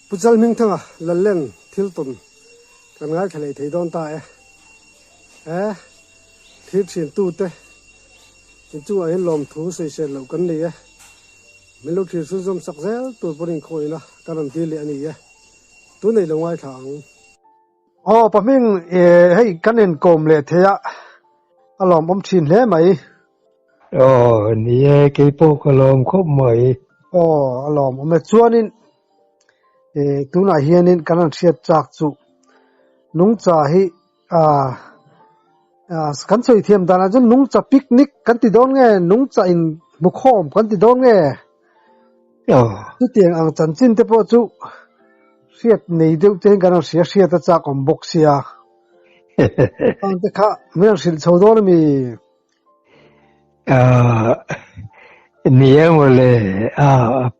Pu Chalhmingthanga Lallen thil tawn kan ngaithla leh thei dawn ta e. He thil thin tute inchungah hian lawmthu sawisel loh kan nei e. Min lo thlir chhunzawm sak zel tur pawn inkhawina ka rawn dil leh a ni e. Tunei lo ngaithla ang. Aw Pahming hei kan inkawm leh thei a, a lawmawm thin hle mai. Aw ni e, keipawh ka lawm khawp mai. Aw a lawmawm e. Chuanin tunah hianin kan han hriat chak chu nungcha hi kan sawi thiam danah chuan nungcha picnic kan ti dawn nge nungcha in hmukhawm kan ti dawn nge? Chutiang ang chanchin te pawh chu hriat nei deuh te hian kan han hria hriat a chak awm bawk sia. Ang te kha min han hrilh chho dawn ami? Ni e mawle,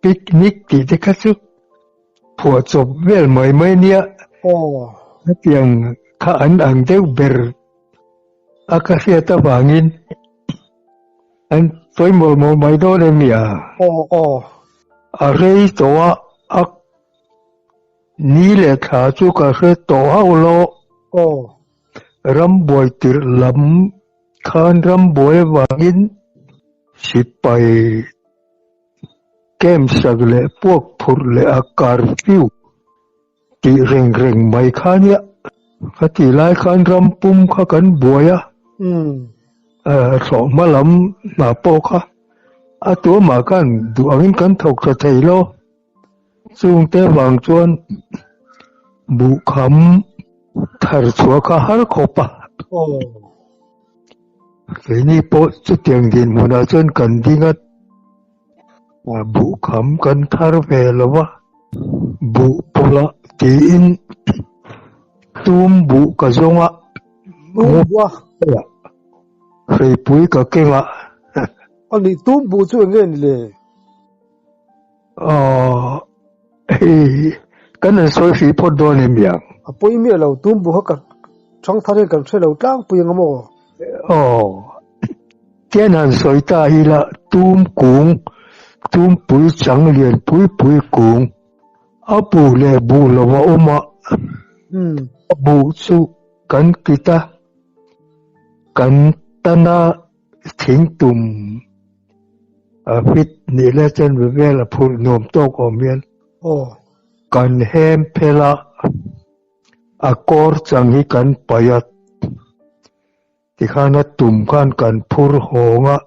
picnic tih te kha chu phuahchawp vel mai mai nia. Hetiang kha an ang deuh ber a ka hriat avangin An sawi mawl mawl mai dawn em ni a? Aw aw. A rei tawh a, a ni leh thla chu ka hre tawh hauh lo. Aw. Rambuai tirh lam khan rambuai avangin sipai camp sak leh puak phurh leh a curfew Tih reng reng mai kha nia. Ka tih lai khan ram pum kha kan buai a, thlawh hma lam hna pawh kha a tuamah khan duh angin kan thawk tha thei lo. Chungte vang chuan buhkham thar chhuah kha har khawp a. Keini pawh chutiang dinhmunah chuan kan ding a. Buhkham kan thar ve lo va, buh pawlh ah tiin tum buh ka zawng a, Tum buh a? Hreipui ka keng a. Ani tum buh chu eng nge ni le? Aw, hei kan han sawi hrih phawt dawn em yang? A pawi miah lo, tum buh kha ka thang thar hian kan hre lo tlangpui ang maw? Aw, tian han sawi ta ila tum kung, tumpui chang lian pui pui kung, a buh leh buh lo a awm a, a buh chu kan kit a, kan tan a thingtum a fit nih leh chuan vel a phurh nuam tawk awm hian kan hem phel a. A kawr chang hi kan paih a, tikhan a tum khan kan phur hawng a,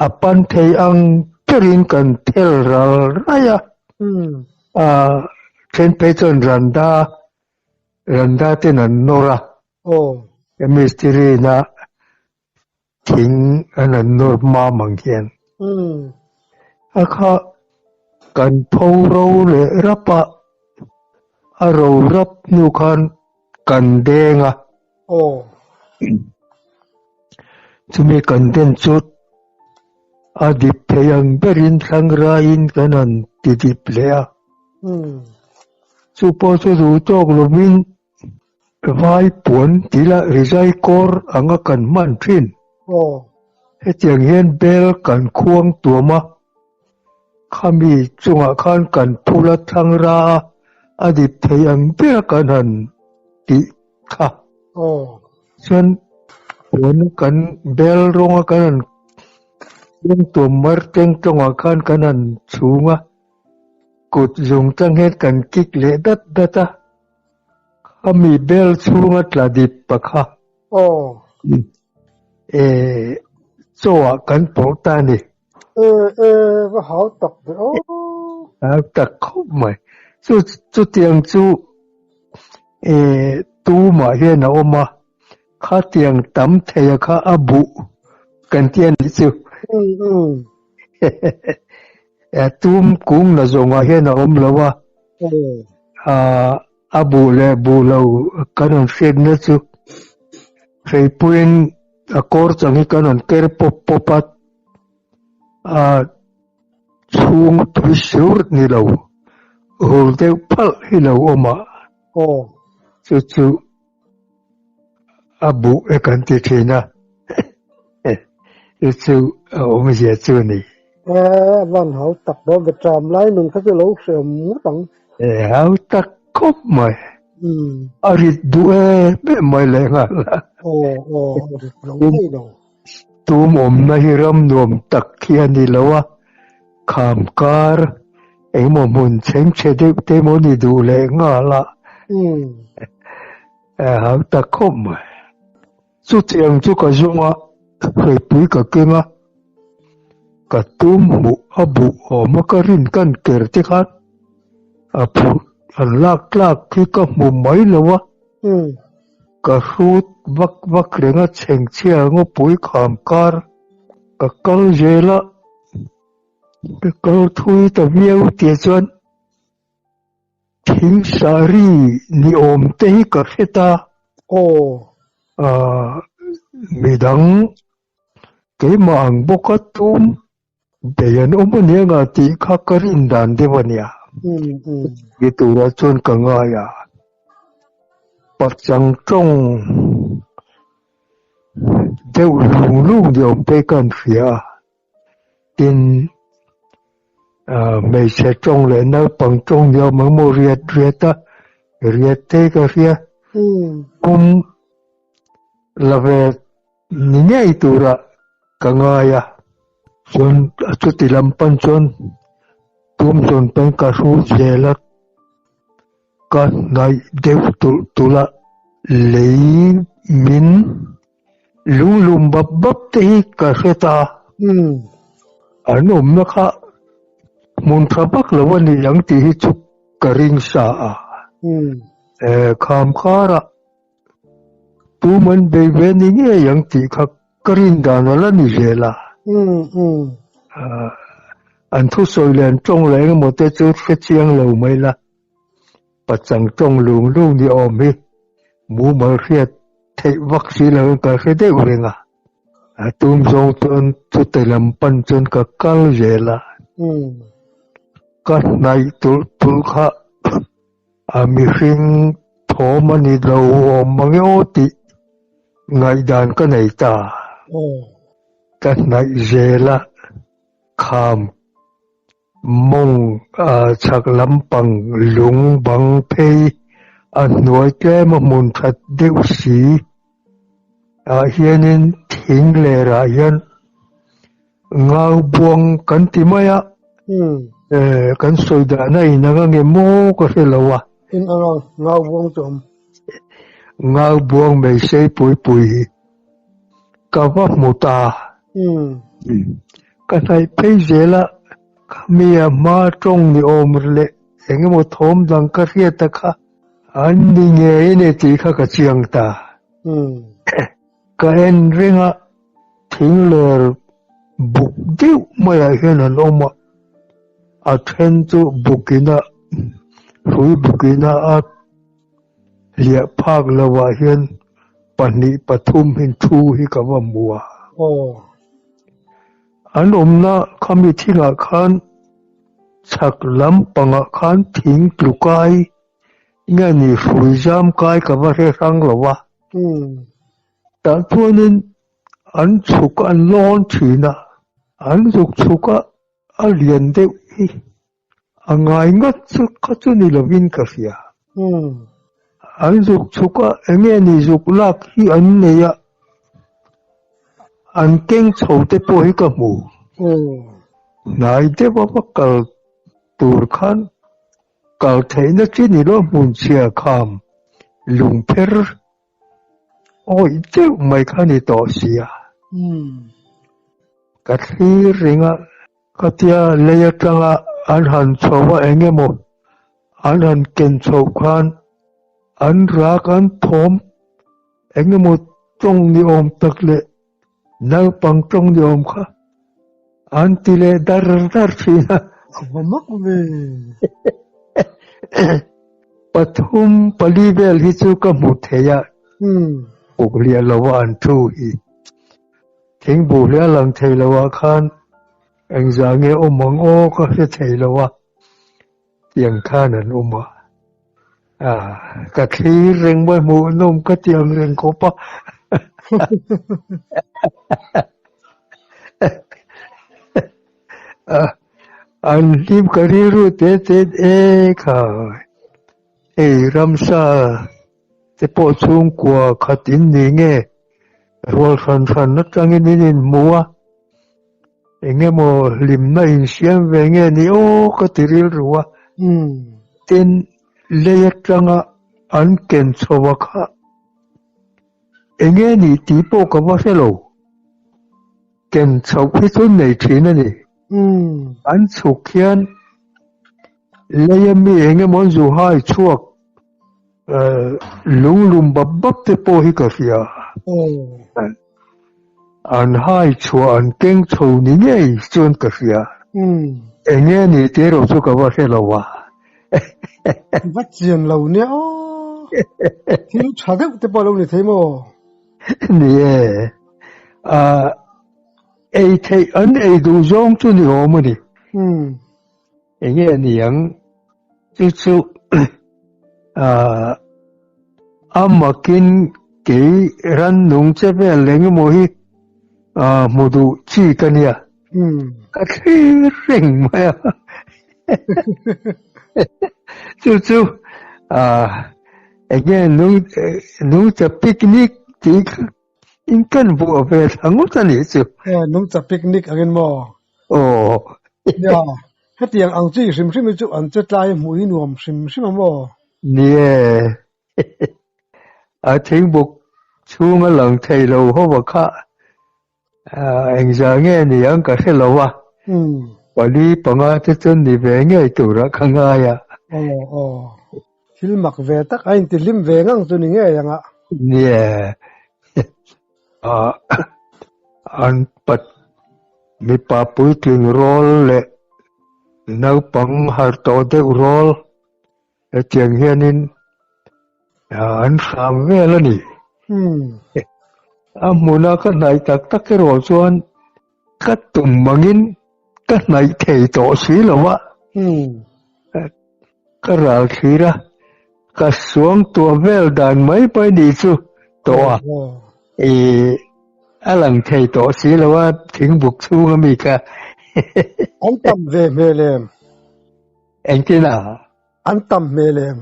a pan thei ang berin kan thel ral raih a, a then phei chuan randa randa ten an nawr a, mistiri in a thing an an nawr mam ang hian a kha kan pho ro leh rap a, a ro rap hnu khan kan deng a, chumi kan den chu a dip thei ang berin thlang raiin kan han ti dip leh a, chu pawh chu duh tawk lovin Vai puan tih lah rizai kawr anga kan hman thin. Hetiang hian bel kan khuang tuam a, khami chungah khan kan phul a thlang ra a, a dip thei ang ber kan han tih kha. Chuan puan kan bel rawnga kan han khuang tuam mar teng tawngah khan kan han chhung a, kut zung tang hian kan kik leh dat dat a. A mi bel chhunga tla dip pa kha. Aw. E chaw ah kan pawh ta a ni. E e va hau tak ve aw. Hau tak khawp mai. Chu chutiang chu e tumah hian a awm a, khatiang tam thei a kha a buh kan ti a nih chu. E tum kung na zawngah hian a awm lo a. A buh leh buh lo kan rawn hriatna chu hreipuiin a kawr chang hi kan rawn ker pawp pawp a, a chhung tui sur ni lo hul deuh phalh hi lo awm a, chu chu a buh e kan ti thin a, chu chu a awmzia chu a ni. E, van hau tak dawn ve tram lai nun kha chu lo hre awm ngawt ang. Hau tak khawp mai. A rit duh em em mai lehnghal a. Aw aw a rit lo thei lo. Tum awmna hi ram nuam tak hi a ni lo a, kham kar engemaw hmun chhengchhe deuh te emaw ni duh lehnghal a. Hau tak khawp mai. Chutiang chu ka zawng a, hruaipui ka keng a, ka tum hmuh a buh awm a ka rin kan ker te khan a phurh an lak tlak hi ka hmu mai lo a, ka hrut vak vak reng a chhengchhia ngawpui kham kar ka kal zel a, ka kal thui ta viau tih chuan Thing sari ni awm te hi ka hre ta. Aw. Ahh midang keimah ang bawka tum bei an awm ania nga tih kha ka rin dan deuh ania. Ni turah chuan ka ngai a. Pachang tawng deuh lung lung ni awm te ka han hria a. Tin, hmeichhe tawng leh naupang tawng ni awm ang maw riat riat a, riat te ka hria. Kum la ve ni ngei tura ka ngai a. Chuan chuti lam pan chuan tum zawn pawn ka hru zel a, ka hnaih deuh tulh tulh a, lei min Lunglum bap bap te hi ka hre ta. An awmna kha hmun tha vak lo a ni ang tih hi chu ka ring sa a. Kham kharah tum an bei ve ni ngei ang tih kha ka rin dan a la ni zel a. An thusawi leh an tawng leh engemaw te chu hre chiang lo mai la. Pachang tawng lung lung ni awm hi mumal hriat theih vak si lo in ka hre deuh reng a, a tum zawng chuan chute lam pan chuan ka kal zel a, ka hnaih tulh tulh kha a mihring thawm a ni lo awm mang e aw tih ngaihdan ka nei ta. Ka hnaih zel a, kham Mawng chhak lampang lung bang phei a hnuai tlem a hmun that deuh si ah hianin thing lerah hian ngau buang kan ti mai a, kan sawi dan a inang ange maw ka hre lo a. In ang ang, ngau buang chu awm. Ngau buang mai sei pui pui hi. Ka va hmu ta. Ka hnaih phei zel a, khami a hma tawng ni awm leh eng emaw thawm dang ka hriat a kha an ni ngei a ni tih kha ka chiang ta. Ka en reng a, thing ler buk deuh maiah hian an awm a, a then chu bukina hrui bukina a Hliah phak lovah hian pahnih pathum hin thu hi ka va hmu a. An awmna khami thingah khan chhak lampangah khan thing tlu kai nge ni hrui zam kai ka va hre hrang lo a. Tah chuanin an chhuk an lawn thin a, an zuk chhuk a, a lian deuh hi. A ngai ngat chu kha chu ni lovin ka hria. An zuk chhuk a, enge ni zuk lak hi an nei a, an keng chho te pawh hi ka hmu. Hnai deuh a va kal tur khan kal theihna chi ni lo hmun chhia kham lungpher awih deuh mai kha ni tawh sia. Ka thlir reng a. Khatia lei atanga an han chho a eng emaw an han ken chhoh khan an rak an thawm eng emaw tawng ni awm tak leh naupang tawng ni awm kha an ti leh dar dar thin a. A va mak ve. Pathum pali vel hi chu ka hmu thei a, uk liah lo a an thu hi. Thingbuh hle a lang thei lo ah khan engzah nge awm ang aw ka hre thei lo a, tiang khan an awm a, ah ka thlir reng mai hmuh nawm ka ti ang reng khawp a. An hlim ka rilru te te e kha hei ramsa te pawh chhungkua khat in ni nge rual hran hran atangin in inhmu a eng emaw hlimna insiam ve nge ni aw ka ti rilru a tin lei atanga an ken chho a kha eng nge ni tih pawh ka va hre lo. Ken chhoh hi chu nei thin a ni. An chhuk hian leia mi eng emaw an zu hai chhuak lung lum bap bap te pawh hi ka hria. An hai chhuah an keng chho ni ngei chuan ka hria. Eng nge ni tih erawh chu ka va hre lo a. Va chian lo nia aw. Thil tha deuh te pawh a lo ni thei maw? Ni e, ah ei theih an ei duh zawng chu ni awm a ni. Eng nge ni ang chu chu ah a makin kei rannung che vel eng emaw hi ah hmu duh chi ka nia. Ka thlir reng mai a. Chu chu ah Enge nungcha picnic tih kha in kan vuah ve thla ngawt a nih chu. E, nungcha picnic angin maw? Aw. Nia, hetiang ang chi hrim hrim hi chu an che tlai hmuh hi nuam hrim hrim a maw? Ni e, a thingbuk chhunga lang thei lo ho a kha engzah nge ni ang ka hre lo a, pali panga te chuan ni ve ngei turah ka ngai a. Aw aw, thil mak ve tak a intihlim ve ngang chu ni ngei ang a. Nia, an pat mipa puitling rawl leh naupang harh tawh deuh rawl Hetiang hianin an hram vel a ni. A hmuna ka hnaih tak tak erawh chuan ka tum angin ka hnaih thei tawh si lo a. Ka ral thlir a, ka suang tuah vel dan mai mai ni chu tawh a. A lang thei tawh si lo a, thingbuk chhunga mi kha. An tam ve hmel em? Engtin a? An tam hmel em?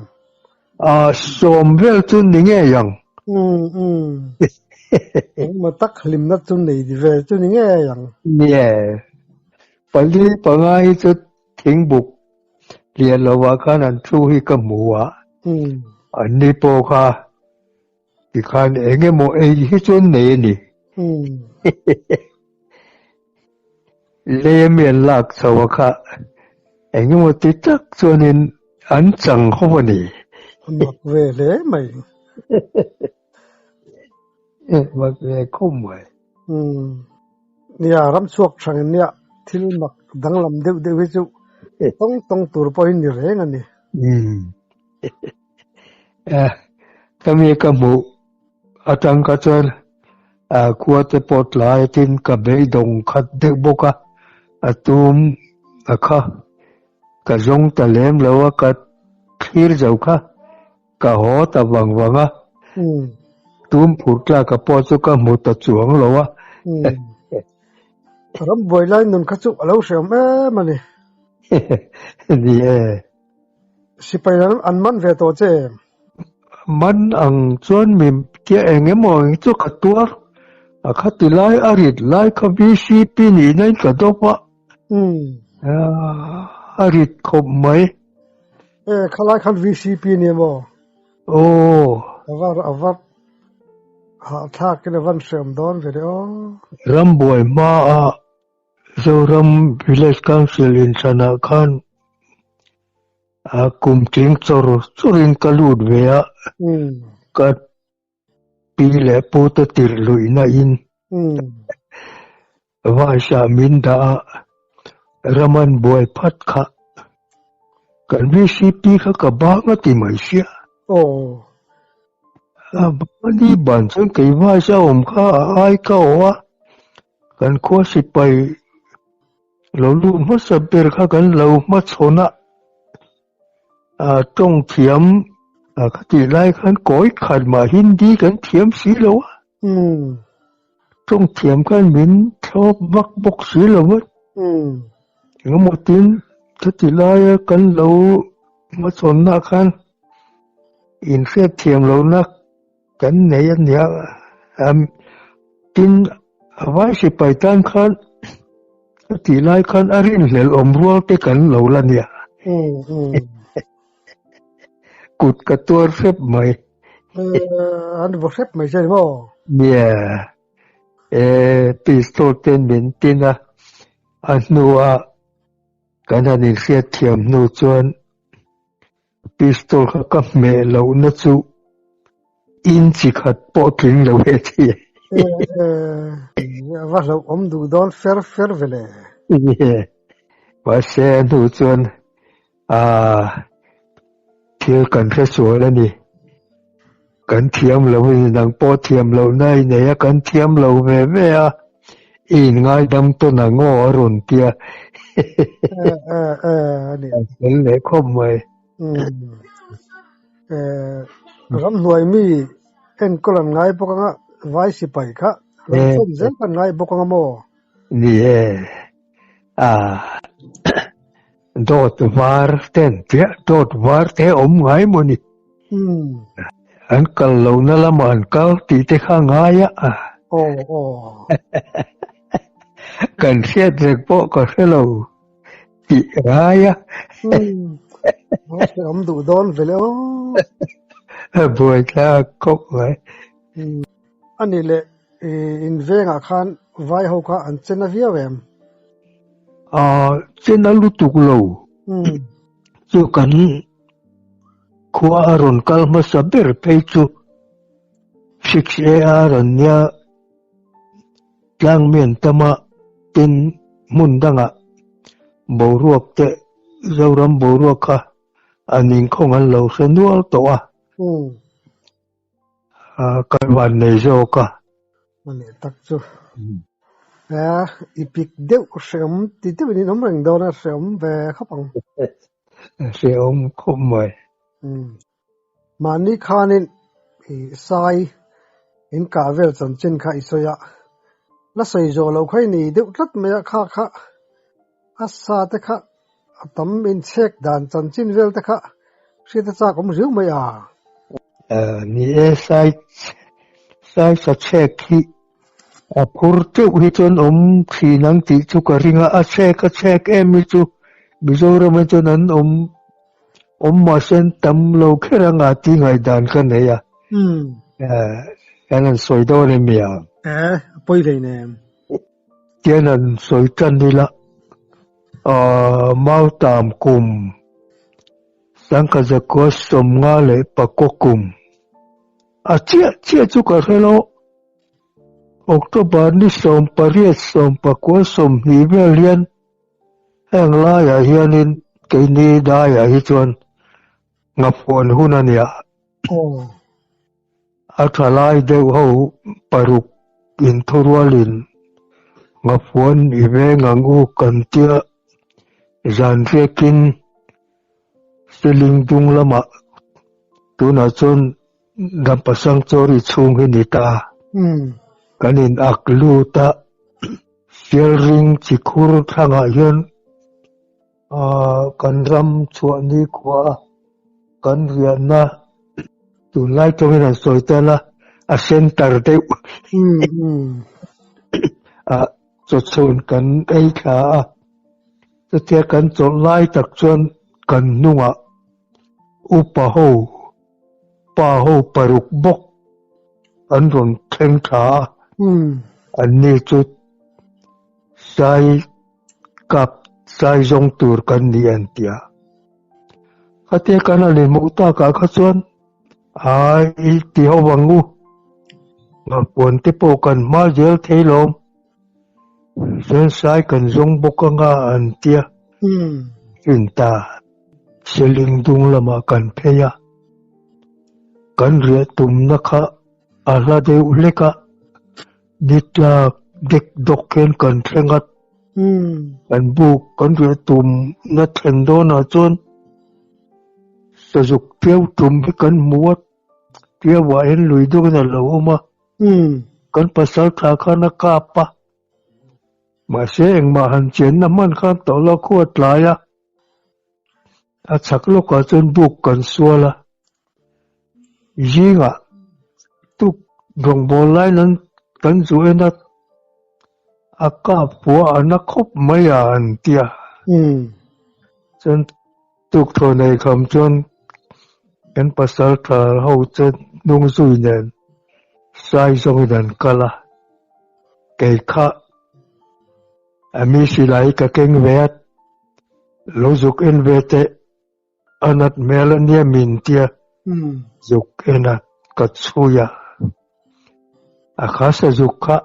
A sawm vel chu ni ngei ang. Umm umm. Engmaw tak hlimna chu nei ve chu ni ngei ang. Nie. Pali panga hi chu thingbuk lian lovah khan an thu hi ka hmu a. An ni pawh kha tikhan eng emaw ei hi chu an nei a ni. Lei ami an lak chho a kha eng emaw ti tak chuanin an chang ho a ni. A mak ve hle mai. Mak ve khawp mai. Nia, ram chhuak thang in nia thil mak danglam deuh deuh hi chu tawng tawng tur pawhin ni reng a ni. Ka mi ka hmuh atang kha chuan khua te pawh tlai tin ka beidawng khat deuh bawk a, a tum a kha ka zawng ta lem lo a, ka thlir zo kha ka haw ta vang vang a, tum phur tlak a pawh chu ka hmu ta chuang lo a. Ram buai lai nun kha chu a lo hreawm em a ni. Ni e. Sipai lam an man ve tawh che em? Man ang chuan mi tia eng emaw ang chu ka tuar a kha ti lai a rit lai kha VCP nihna in ka dawp a, a rit khawp mai. E khalai khan VCP ni maw? Aw. A var a var hahthlak in a van hreawm dawn ve le aw. Rambuai hma a Zoram Village Council inthlanah khan kum tling chawr chawrin ka lut ve a, ka pi leh pu te tirh luihna in Vice ah min dah a, Raman buai phat kha kan VCP kha ka bang a ti mai sia. A ni ban chuan kei Vice a awm kha a ai ka awh a. Kan khua sipai lo lut hmasa ber kha kan lo hmachhawn a, tawng thiam ka tih lai khan kawi khat mah Hindi kan thiam si lo a, tawng thiam khan min thlawp vak bawk si lo a, engemaw tin. Chuti laia kan lo hmachhawnna khan inhriatthiam lohna kan nei a nia. Tin, a vai sipai tan khan chutih lai khan a rinhlelh awm rual te kan lo la nia. Kut ka tuar hrep mai. An vaw hrep mai che ni maw? Nia. E, pistol ten min tin a, a hnuah kan han inhriat thiam hnu chuan pistol kha ka hmeh lohna chu inch khat pawh tling lo e ti. E, a va hlauhawm duh dawn fer fer ve le. Nia, mahse a hnu chuan Aaa, thil kan hre sual a ni. Kan thiam lo a ni, nang pawh thiam lohna i nei a, kan thiam lo ve ve a, i inngaidam tawn ang aw a rawn ti a. A fel leh khawp mai. Ramhnuai mi enkawl an ngai bawk anga, vai sipai kha ramchhawm zel kan ngai bawk anga maw? Ni e. Aaa. Dawt var ten chiah dawt var te awm ngai maw ni? An kal lohna lamah an kal tih te kha ngai a. Aw aw. Kan hriat reng pawh ka hre lo tih ngai a. Awm duh dawn ve le aw. Buaithlak khawp mai. Ani leh in vengah khan vai ho kha an chen a viau em? Aaa chen a lutuk lo. Chu kan khua a rawn kal hmasa ber phei chu 6AR an nia tlangmian tama tin hmun dangah boruak te Zoram boruak kha an inkhawng an lo hre nual tawh a. Kan van nei zawk a. A nih tak chu. I pik deuh hreawm ti deuhin in awm reng dawn a, hreawm ve khawp ang. Hreawm khawp mai. Mahni khanin i sai in kah vel chanchin kha i sawi a, la sawi zawh loh kha i nei deuh tlat mai a, kha kha a sa te kha A tam inchhek dan chanchin vel te kha hriat a chak awm riau mai a. Ni e, sai sai sa chhek hi a phur teuh hi chuan awm thin ang tih chu ka ring a, a chhek a chhek em hi chu Mizoram ah chuan an awm awm mahse an tam lo kher ang a tih ngaihdan ka nei a. Kan han sawi dawn em mi ang? E, a pawi hleinem. Tian an sawi tan ila, Mautam kum Sangkazakua sawmnga leh pakua kum a chiah chiah chu ka hre lo. October ni 18 18 20 vel hian heng laiah hianin keini daiah hi chuan ngaphuan hun a nia. A tha lai deuh ho paruk inthurualin Nghafuan i veng ang u kan tia zan riakin Siling dung lamah tunah chuan Dampa Sanctuary chhung hi ni ta. Kan in ak lut a, Sialring chikhur thlangah hian Kan ram chhuah ni khua a kan riahna tunlai tawngin an sawi tan a, a center deuh ah chawchhun kan ei thla a, chutia kan chawlh lai tak chuan kan hnungah upa ho pa ho paruk bawk an rawn thleng thla a, anni chu sai Kap zai zawng tur kan ni an ti a. Khatia kan han inhmuh takah kha chuan ai ti ho ang u, Nghapuan te pawh kan hma zel thei lawm, chuan sai kan zawng bawk anga an ti a. Rin ta, Seling dung lamah kan phei a, kan riah tumna kha a hla deuh hlek a. Ni tlak dek dawk hian kan thleng a, kan buk kan riah tumna thlen dawnah chuan sazuk ṭiau tum hi kan hmu a, ṭiauah hian lui deuhin a lo awm a, kan pasal thla khan a kap a, mahse engmah han chenna hman khan tawh lo khuat lai a. A chhak lawkah chuan buk kan sual a, zingah tuk rawngbâwl laiin an kan zu en a, a kap pua a na khawp mai a an ti a. Chuan tukthuah nei kham chuan kan pasal tha ho chu hnung zui nen sai zawngin an kal a, kei kha A mi silai ka keng ve a, lo zuk en ve teh, a nat hmel a nia min tia zuk en a ka chhui a, a kha sazuk kha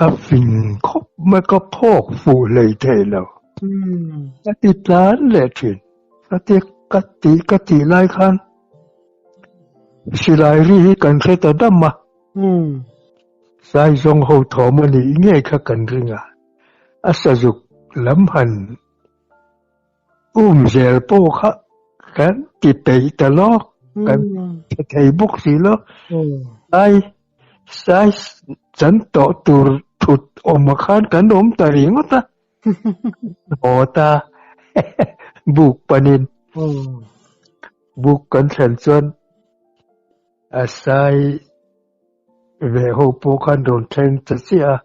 a fing khawp mai ka phawk fuh hlei thei lo, ka ti tlan leh thin, ka ti ka ti ka tih lai khan silai ri hi kan hre ta dam a. Saizawng ho thawm a nih ngei kha kan ring a, a sazuk lam han um zel pawh kha kan ti peih ta lawk, kan hre thei bawk si lo. Sai sai chan tawh tur thut awmah khan kan awm ta ringawt a, haw ta buk panin buk kan thlen chuan a sai Ve ho pawh khan rawn thleng ta chiah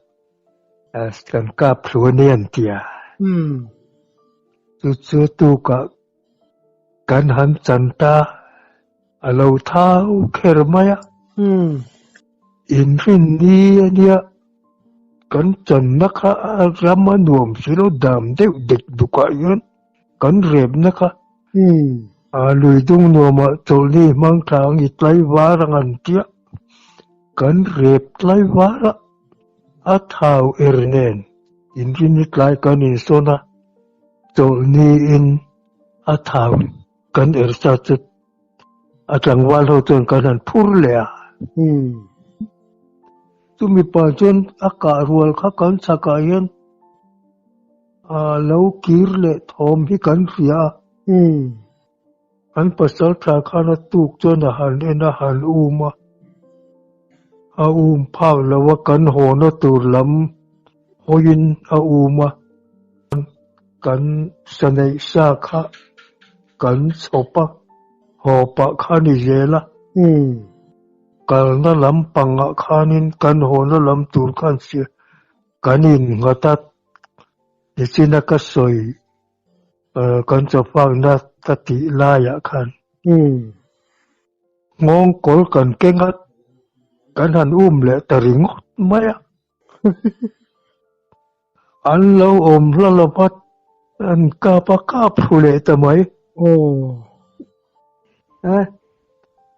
a, kan kap thlu a nia an ti a. Chu chu tukah kan han chan ta, a lo thau kher mai a. Inrin ni a nia, kan channa kha a ram a nuam si lo, dam deuh dek dukah hian kan repna kha a lui dung nuamah chawlhni hmang thla ang i tlaivar ang an tia, kan rep tlaivar a, a thau er nen inrin i tlai kan insawn a, chawlhni in a thau kan er sa chu a tlangval ho chuan kan han phur leh a. Chumi pa chuan a kah rual kha kan chhakah hian A lo kir leh thawm hi kan hria a. An pasal tha khan a tuk chuan a han en a, han um a. A um phak lo a, kan hawna tur lam hawiin a um a. Kan sa neih sa kha kan chhawp a, haw pah kha ni zel a. Kalna lam pangah khanin kan hawna lam tur khan kan innghat a. Nichina ka sawi kan chawfakna ka tih laiah khan nghawng kawl kan keng a, kan han um leh ta ringawt mai a. An lo awm hla lo va, an kap a kap thlu leh ta mai.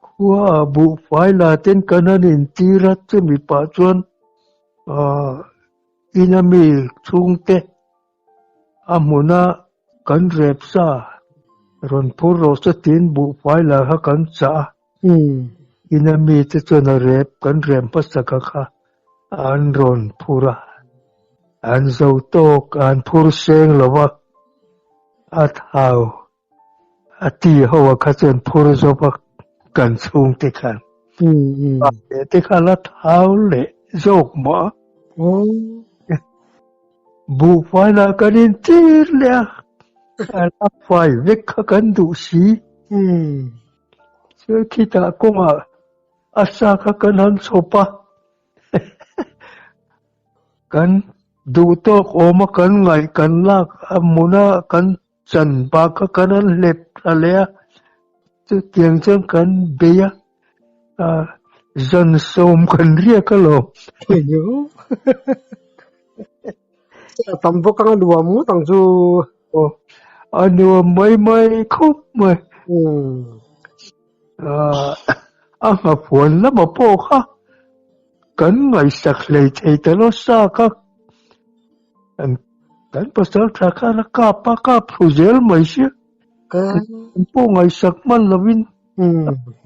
Khua ah buhfai la ten kan han intir a, chumi pah chuan Ina mi chhungte a hmuna kan rep sa rawn phur rawh se tiin buhfai la kha kan chah a. Ina mite chuan a rep kan rem hmasaka kha an rawn phur a. An zo tawk an phur seng lo va, a thau a ti ho a kha chuan phur zawp a kan chhungte khan leh te kha la thau leh zawk mah a buhfai lah kan intir leh a a la fai vek kha kan duh si chuan khitah kawngah a sa kha kan han chhawp a kan duh tawk awm a kan ngaih kan lak a hmuna kan Chan bak kha kan han hlep thla leh a, chutiang chuan kan bei a, zan sawm kan riak alawm. A tam bawk ang a nuam ngawt ang chu. Aw, a nuam mai mai khawp mai. A nghafuan lamah pawh kha kan ngaihsak hlei thei ta lo sa kha. Kan pasal tha khan a kap a kap thlu zel mai sia. Kan pawh ngaihsak hman lovin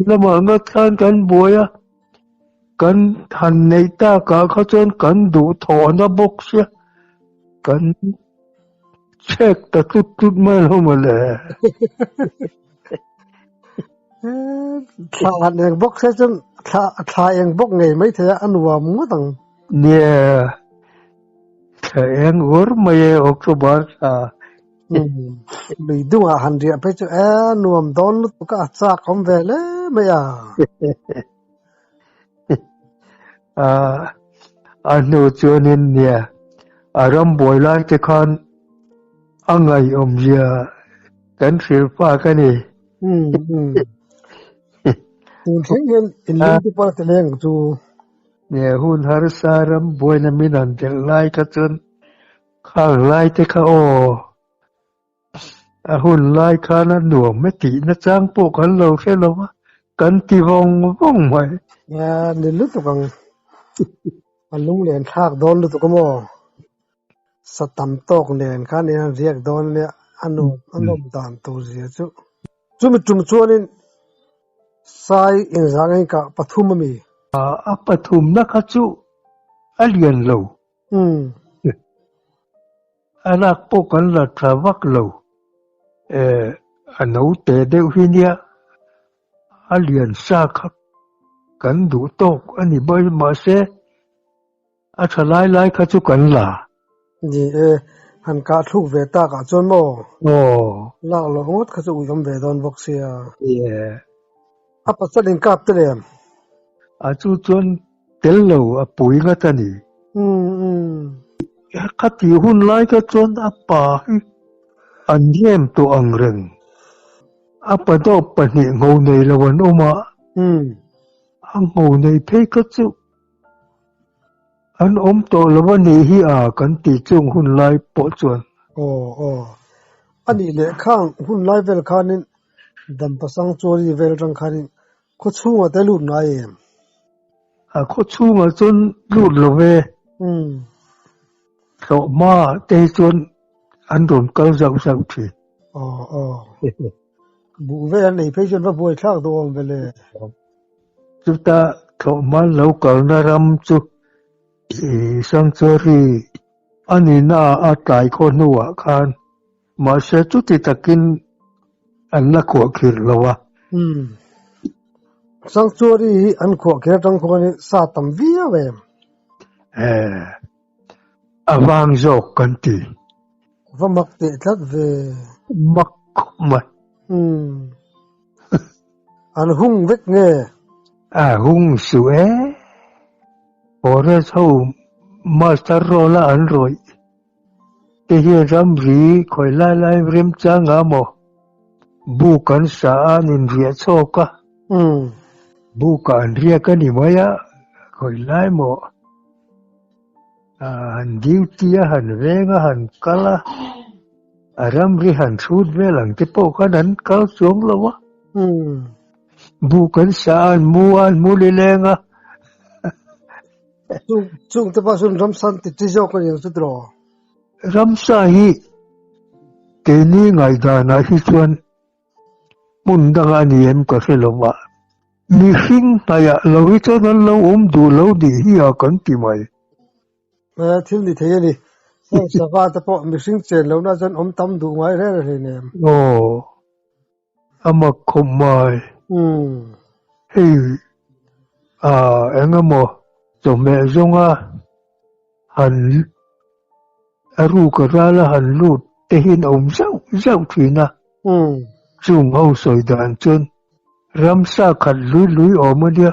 lamah ngat khan kan buai a, kan han neih takah kha chuan kan duhthawhna bawk sia, kan chhek ta tlut tlut mai lo mawle. Thla han eng bawk se chuan thla thla eng bawk ngei mai thei a, a nuam ngawt ang. Nia, thla eng ur mai e October thla. Lui dungah han riah phei chu e nuam dawn lutuk a, a chak awm ve hle mai a. A hnu chuanin nia a ram buai lai te khan a ngaihawmzia kan hrilh fak a ni. Tun thleng hian inlung te pawh a ti leng ang chu. Nia hun harsa ram buaina min han delh lai kha chuan khang lai te kha aw a hun lai khan a nuam e tih nachang pawh kan lo hre lo a, kan ti vawng vawng mai. Nia ni lutuk ang, a lunglen thlak dawn lutuk a maw? Sa tam tawk nen khan in an riak dawn ania, a nuam a nawm dan tur zia chu. Chumi tum chuanin Sai inzang a inkah pathum a mi? A pathumna kha chu a lian lo. A lak pawh kan la tha vak lo. A naute deuh hi nia a lian sa kha kan duh tawk a ni mai mahse a tha lai lai kha chu kan la. Ni e, han kah thluk ve tak ah chuan maw? Aw. Lak loh ngawt kha chu ui awm ve dawn bawk sia. Yeah. A pasal in kap te lem. A chu chuan tel lo a pui ngat a ni. Khati hun lai kha chuan a pa hi an rem tawh ang reng. A pa dawp pahnih ngho nei lo an awm a, a ngho nei phei kha chu an awm tawh lo a nih hi a kan tih chung hun lai pawh chuan. Aw aw. A nih leh khang hun lai vel khanin Dampa Sanctuary vel atang khanin khaw chhungah te lut ngai em? A khaw chhungah chuan lut lo ve. Hlawhma te hi chuan an rawn kal zauh zauh thin. Aw aw. Buh vel an ei phei chuan va buai thlak duh awm ve le. Chuta thlawhma lo kalna ram chu Sanctuary a nihna a tlai khaw hnuah khan Mahse chuti takin an la khuahkhirh lo a. Umm. Sanctuary hi an khuahkhirh atang khuanin sa tam viau em? E, a vang zawk kan ti. Va mak teh tlat ve. Mak khawp mai. Umm. An hung vek nge? A hung suh e. Forest ho master roll a an rawih. Te hian ramri khawi lai lai remchang a maw? Buk an sa a an inriah chhawk a. Buk ah an riak a ni mai a, khawi lai maw? Han duty a, han veng a, han kal a, a ramri han chhut vel ang te pawh khan an kal chuang lo a. Buk an sa a, an mu a, an mu lileng a. Chung te pawh chuan ramsa an ti chi zawk a ni ang chu tiraw? Ramsa hi keini ngaihdanah hi chuan hmun danga a ni em ka hre lo va, mihring hnaihah lo hi chuan an lo awm duh lo nih hi a kan ti mai. Thil ni thei a ni. Heng sava te pawh mihring chen lohna chuan awm tam duh ngai reng reng hleinem. Aw. A mak khawp mai. Hei ah eng emaw chawhmeh zawnga han a ruk a ral a han lut te hian a awm zauh zauh thin a. Chung ho sawi dan chuan ramsa khat lui lui awm a nia.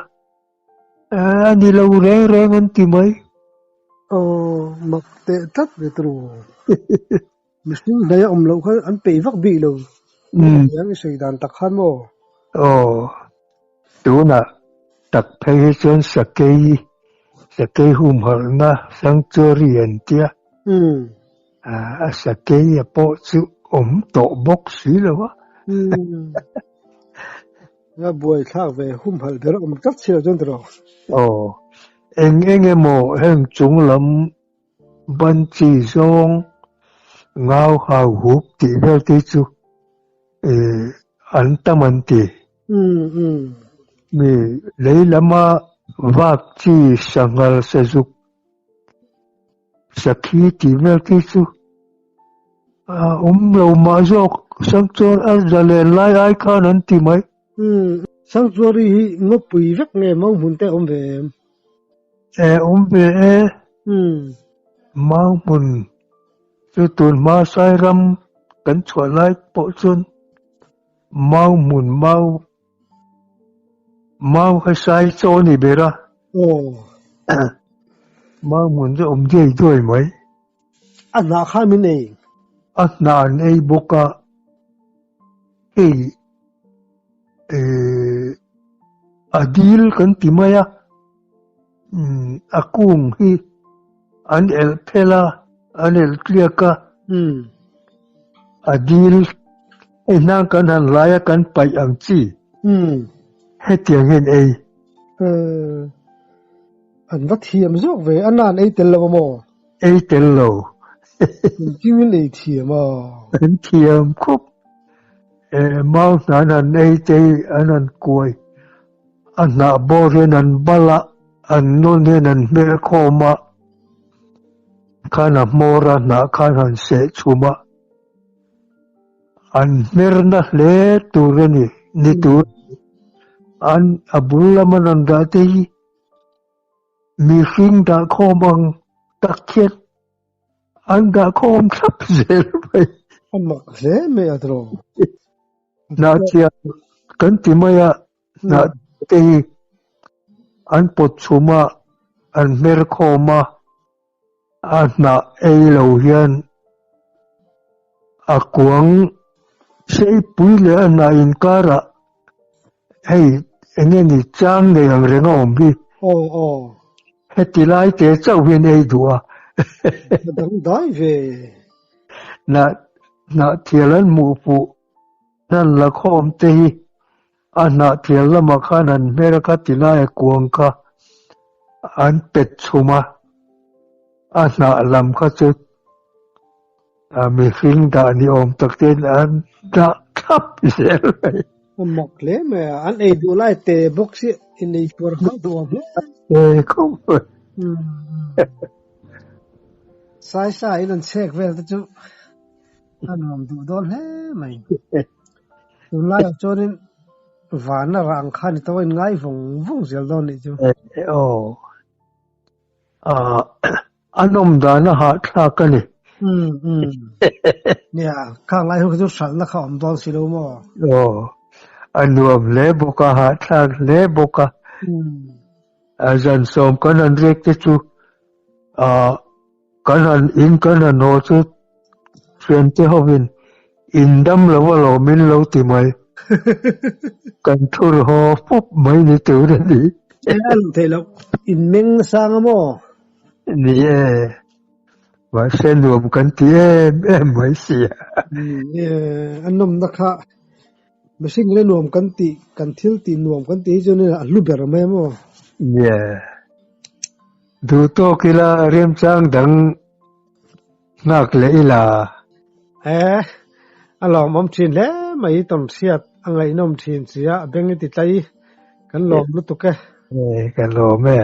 A ni lo reng reng an ti mai. Aw mak teh tlat ve turu. Mihring hnaih a awm loh khan an peih vak bik lo. Hetiang i sawi dan tak khan maw? Aw, tunah tak phei hi chuan sakei, sakei humhalhna sanctuary an tia. A sakei a pawh chu awm tawh bawk si lo a. A buai thlak ve humhalh ber a awm tlat si lo chuan tiraw? Aw, eng eng emaw heng chung lam Ban chi zawng ngau hau hup tih vel te chu an tam an ti. Mi lei lama vak chi sanghal sazuk sakhi tih vel te chu a awm lo mah zawk Sangchuan a zalen lai ai khan an ti mai. Sangchuari hi ngawpui vek nge mau hmun te awm ve em? E awm ve e. Mau hmun chu tun hma Sairam Kan chhuah lai pawh chuan mau hmun mau mau kha sai chaw a ni ber a. Aw. Mau hmun chu a awm diai duai mai. A hnah kha min ei. A hnah an ei bawk a, hei eh a dil kan ti mai a, a kung hi an elh phel a, an elh tliak a, a dil hei hnang kan han lai a kan paih ang chi hetiang hian ei. An va thiam zawk ve, a nan ei tel lo a maw? Ei tel lo. Engtin ei thiam a? An thiam khawp. Eh, mau hna an han ei te hi an han kuai. A hnah bawr hian an bal a, an nawn hian an hmer khawm a. Khan a hmawr a hnah khan han seh chhum a. An hmer na hle tur a ni, ni tur. An a bul lama an rawn dah te hi Mihring dahkhawm ang tak hian an dahkhawm thlap zel mai. A mak hle mai a tawh. Hnahchhiah kan ti mai a, hnah te hi an pawt chhum a, an hmer khawm a, a hnah ei lo hian a kuang seipui leh a hnah inkarah hei eng nge ni chang nei ang reng a awm hi. Aw aw. Heti lai te chauh hian ei duh a. A dangdai ve. Hnah hnah thial an hmuh fuh hnan la khawm te hi a hnah thial lamah khan an hmer a kha ti lai a kuang kha an pet chhum a, a hnah lam kha chu A mihring dah ni awm tak ten an dah thlap zel mai. A mak hle mai a, an ei duh lai te bawk si in ei puar hauh duh awm hle. E khawp mai. Saisa in an chhek vel te chu a nuam duh dawn hle mai. Tunlai ah chuanin vana rah ang kha ni tawh a in ngai vawng vawng zel dawn nih chu. E aw. A nawm dan a hahthlak a ni. Umm umm. Nia, khang lai hun kha chu hralhna kha awm dawn si lo maw? Aw, a nuam hle bawk a, hahthlak hle bawk a. A zan sawm kan han riak te chu ah kan han in kan han haw chu thiante hovin in dam lo alawm in lo ti mai. Kan thur haw pup mai ni tur a ni. E a luh theih loh, in meng nasang a maw? Ni e, mahse nuam kan ti em em mai si a. E, a nawmna kha mihring in a nuam kan tih, kan thil tih nuam kan tih hi chuan a hlu ber mai a maw? Ni e, duh tawk ila remchang dang nghak leh ila. E, a lawmawm thin hle mai tawn hriat a ngaihnawm thin sia, a beng i ti tlai kan lawm lutuk e. E, ka lawm e.